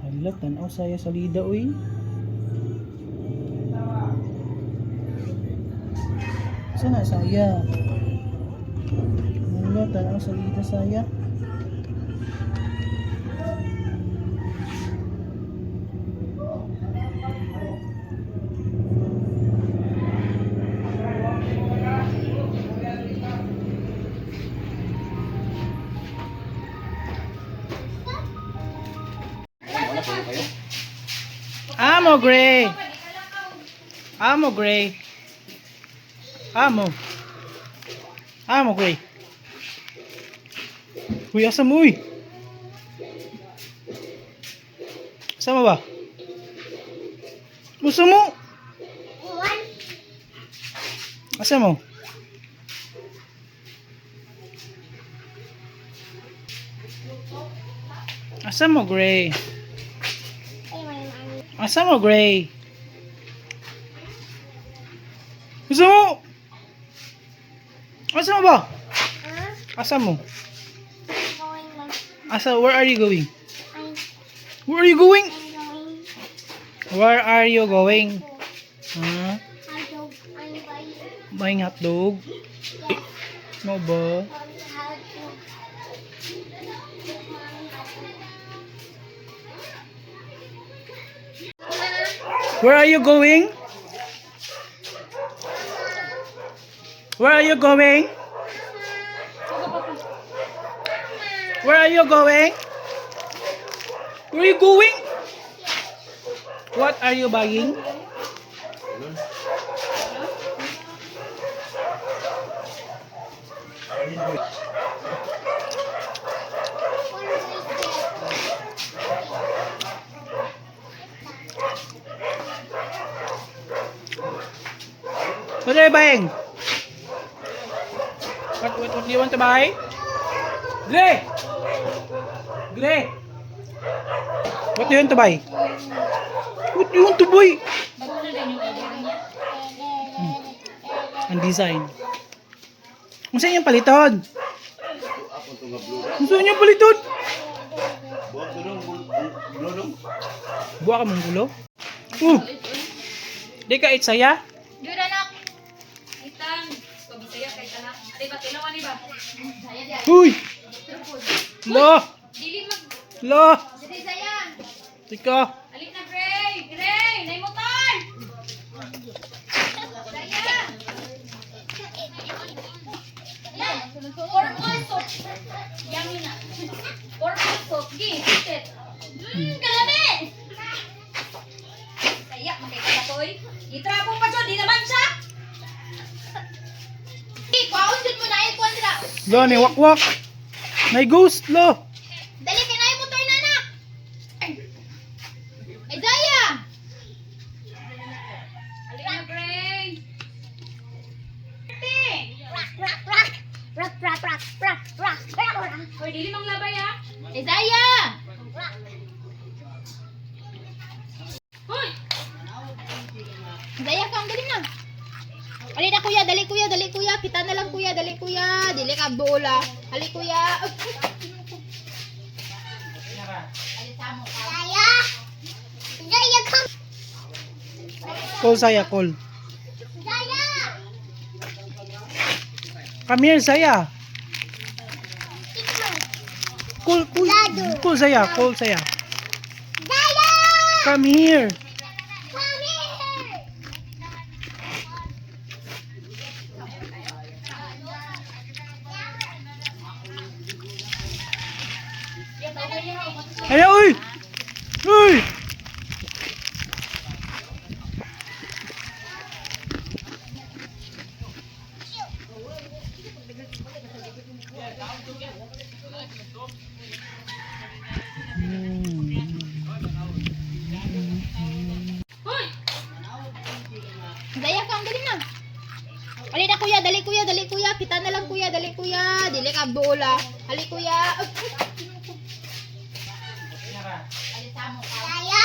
Hala, tanaw saya salida uy. Saan na saya? Hala, tanaw salida saya. Amo, Gray. Amo, Gray. Amo. Amo, Gray. Uy, asa mo, uy? Asa mo ba? Gusto mo? Asa mo? Asa mo, Gray? Asa mo, Gray? Gusto mo? Asa mo ba? Asa mo? Asa, where are you going? Where are you going? Where are you going? Huh? Buying hotdog? No ba? Where are you going? Where are you going? Where are you going? Where are you going? What are you buying? What are you buying? What do you want to buy? Gray! Gray! What do you want to buy? What do you want to buy? Ang design. Kung saan yung paliton? Kung saan yung paliton? Buwa ka mong gulo? Di ka itsaya? Yun anak. Itan. Pabisaya kay tanak. Ate ba tilawan ni ba? Saya di ay. Uy! Lo! Dili mag Lo! Dili saya. Tika! Ali na Gray. Gray, nay motor. Saya. Purple soap. Yummy na. Purple soap. Gi, sit. Kalami. Saya makita ko oy. Itrapo pa jud, di naman siya. Kwaon jud mo na ay kuan dira. Lo, ni wakwak! May ghost, lo! Dali kay naay motor na na. Ay Zaya. Ali na Gray. Rock rock rock. Rock rock rock rock rock rock. Oy, dili mang labay ha. Ay Zaya. Hoy! Zaya kam dali na. Ali na kuya, dali kuya, dali kuya. Kita na lang kuya, dali kuya. Dili ka bola. Ali kuya. Zaya. Zaya come. Call saya, call. Zaya. Come here, Saya. Call, call, call Saya, call Saya. Zaya. Come here. Come here. Ay, uy! Uy! Hoy! Zaya kam dali na. Ali na kuya, dali kuya, dali kuya. Kita na lang kuya, dali kuya. Dili ka bola. Ali kuya. Zaya.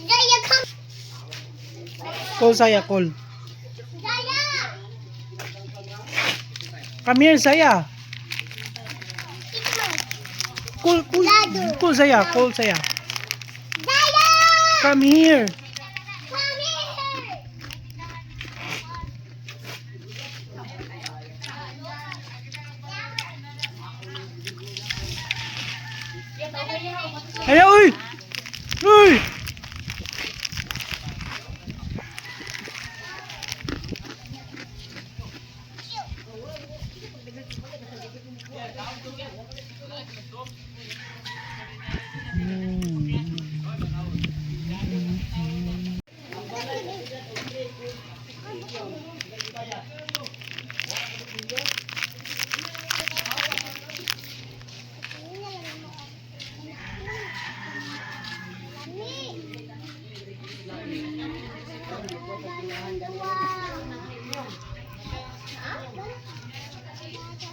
Zaya come. Call Saya, call. Zaya. Come here, Saya. Call, call, call Saya, call Saya. Come here. Come here. Ay, uy! Uy!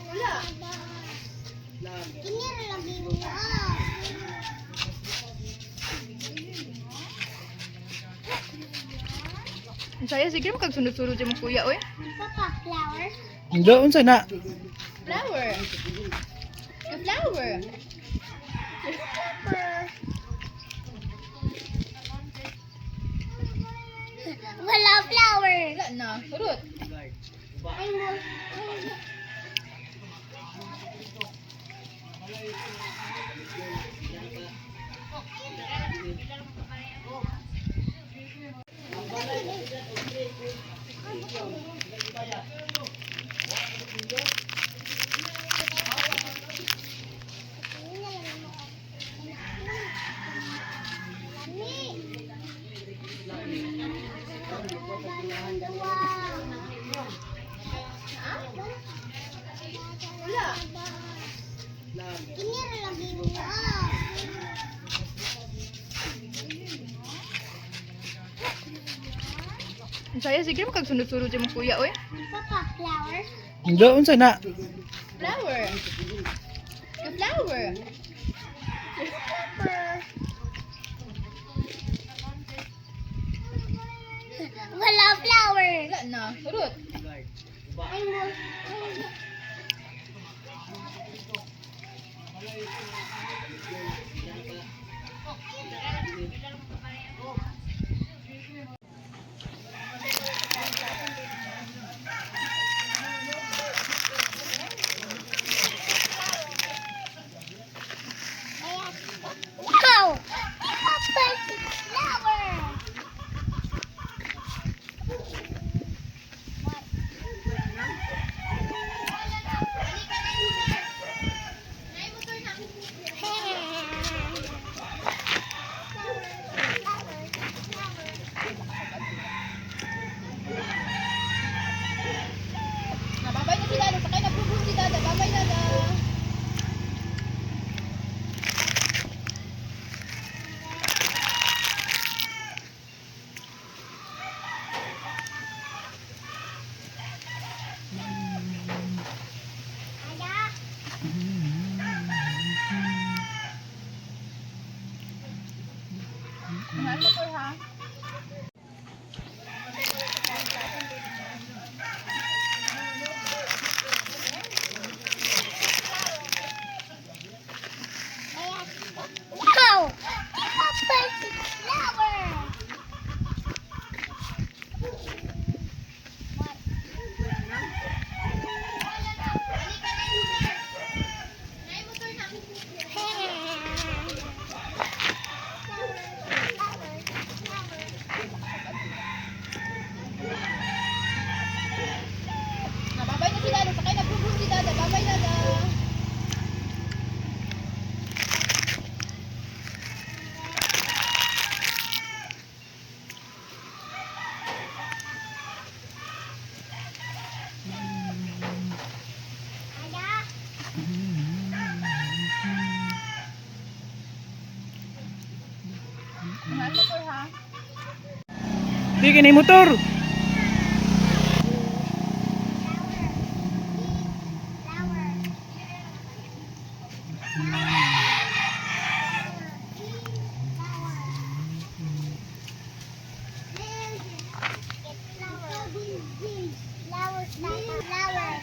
Wala. Kini ra lagi mo. Ah. Saya sige mo kag sunod-sunod mo kuya oy. Papa, flower. Hindi, unsa na? Flower. The flower. Pepper. Wala flower. Wala na. Surot. Ay mo. Wala. Kini ra lagi mo. Ah. Saya sige mo kag sunod-sunod mo kuya oy. Papa, flower. Hindi, unsa na? Flower. The flower. Pepper. Wala flower. Wala na. Surot. Ay mo. Wow! Papa, flower! Nababay na si Dada. Sakay na brum si Dada. Babay Dada. Mahal mo ko ha. Wow! Papa, flower! Nababay na si Dada. Sakay na brum si Dada. Babay Dada. Mahal mo ko ha. Di kini motor. Flower, flower, flower,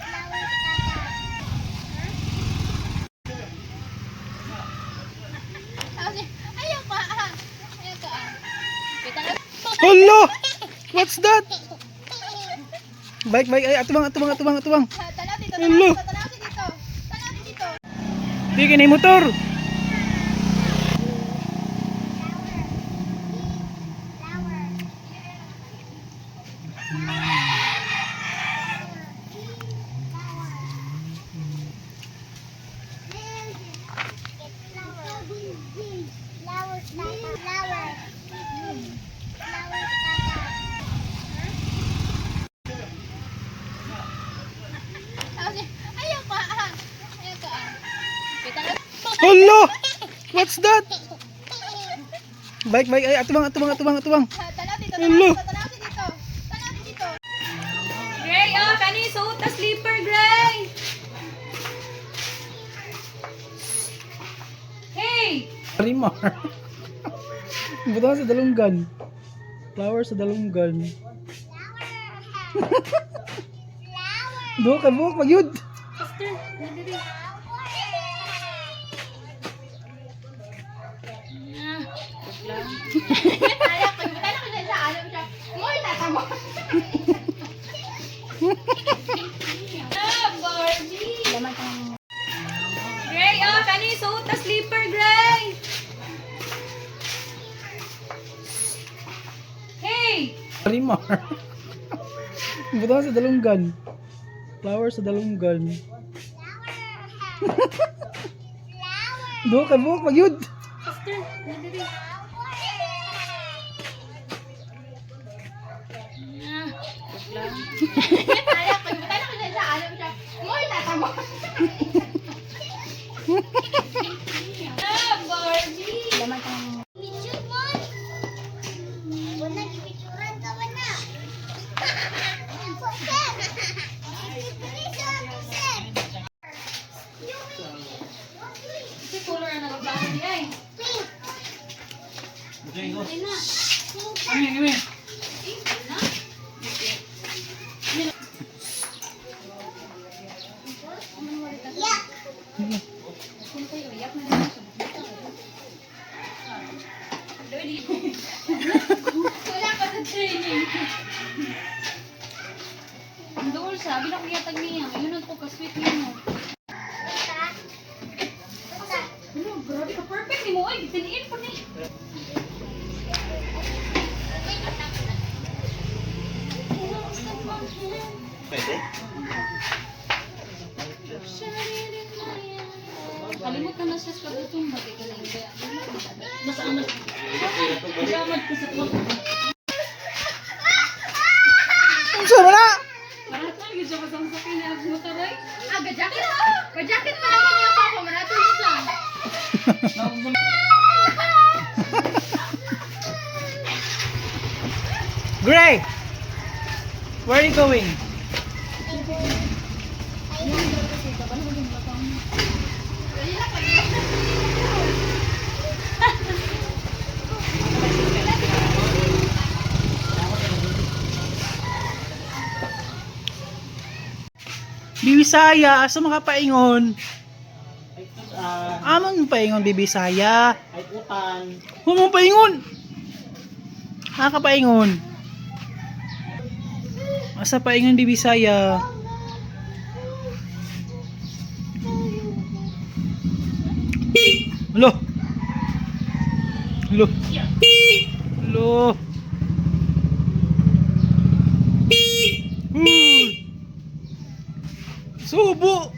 tata. Tapos, ayaw pa. Hello! What's that? Bike, bike. Ay, atubang, atubang, atubang, atubang. Tanaw dito, Hello. tanaw dito, tanaw dito. Tanaw dito. Di kini motor. Flower, flower, flower, tata. Tapos niya, ayaw ka ah. Ayaw ka ah. Kita na. Hello! What's that? Bike, bike. Ay, atubang, atubang, atubang, atubang. Tanaw dito, Hello. tanaw dito, tanaw dito. Tanaw dito. Gray, oh, kani suot ta slipper, Gray. Hey! Rimar. Buta sa dalunggan. Flower sa dalunggan. Buhok ka, buhok, magyud. Sister, nadiri. Ah, lang. Ayaw ko, tanaw ko siya, alam siya. More tata mo. Ah, Barbie. Gray, oh, kani suot ta slipper, Gray. Hey! Rimar. Buta sa dalunggan. Flower sa dalunggan. Buhok ka, buhok, magyud. Sister, nadiri. Ah, lang. Ayaw ko, tanaw ko siya, alam siya. More tata mo. Ah, Barbie. Picture mo. Wala, picturean ka ba na? Sir! Sir! Kasi color na nagbago di ay. Pink. Ay na. Ano yun, Eh, na. Yak. Kung kayo, yak na din siya. Wala ka sa training. Ang dool siya, bilang giyatag niya. Yun ang ko ka-sweet niya mo. Basta. Basta. Ano, grabe ka perfect ni mo. Ay, gitiniin po ni. Pwede? Kalimot na na siya sa pagutong ba? Kaya lang kaya. Mas amat. Salamat ko sa tuwag. Unsa man na? Parang talaga siya pasang sa kanya. Motoray. Ah, gajacket. Gajacket pa naman niya pa ako. Marato siya. Gray! Where are you going? Bibisaya, asa makapaingon? Ay, tusan. Amang paingon, Bibisaya. Ay, utan. Humong paingon! Nakakapaingon. Asa paingon, Bibisaya? Lo! Lo! Lo! Uy! Subo!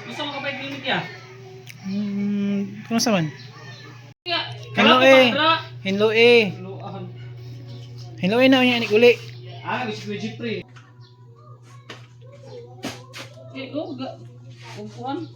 Gusto mo ka pa clinic ya? Kung sa man? Ya. Hello eh. Hello eh. Hello eh na unya ni uli. Ah, gusto ko Jeffrey. Eh, oh, ga. Kumpuan.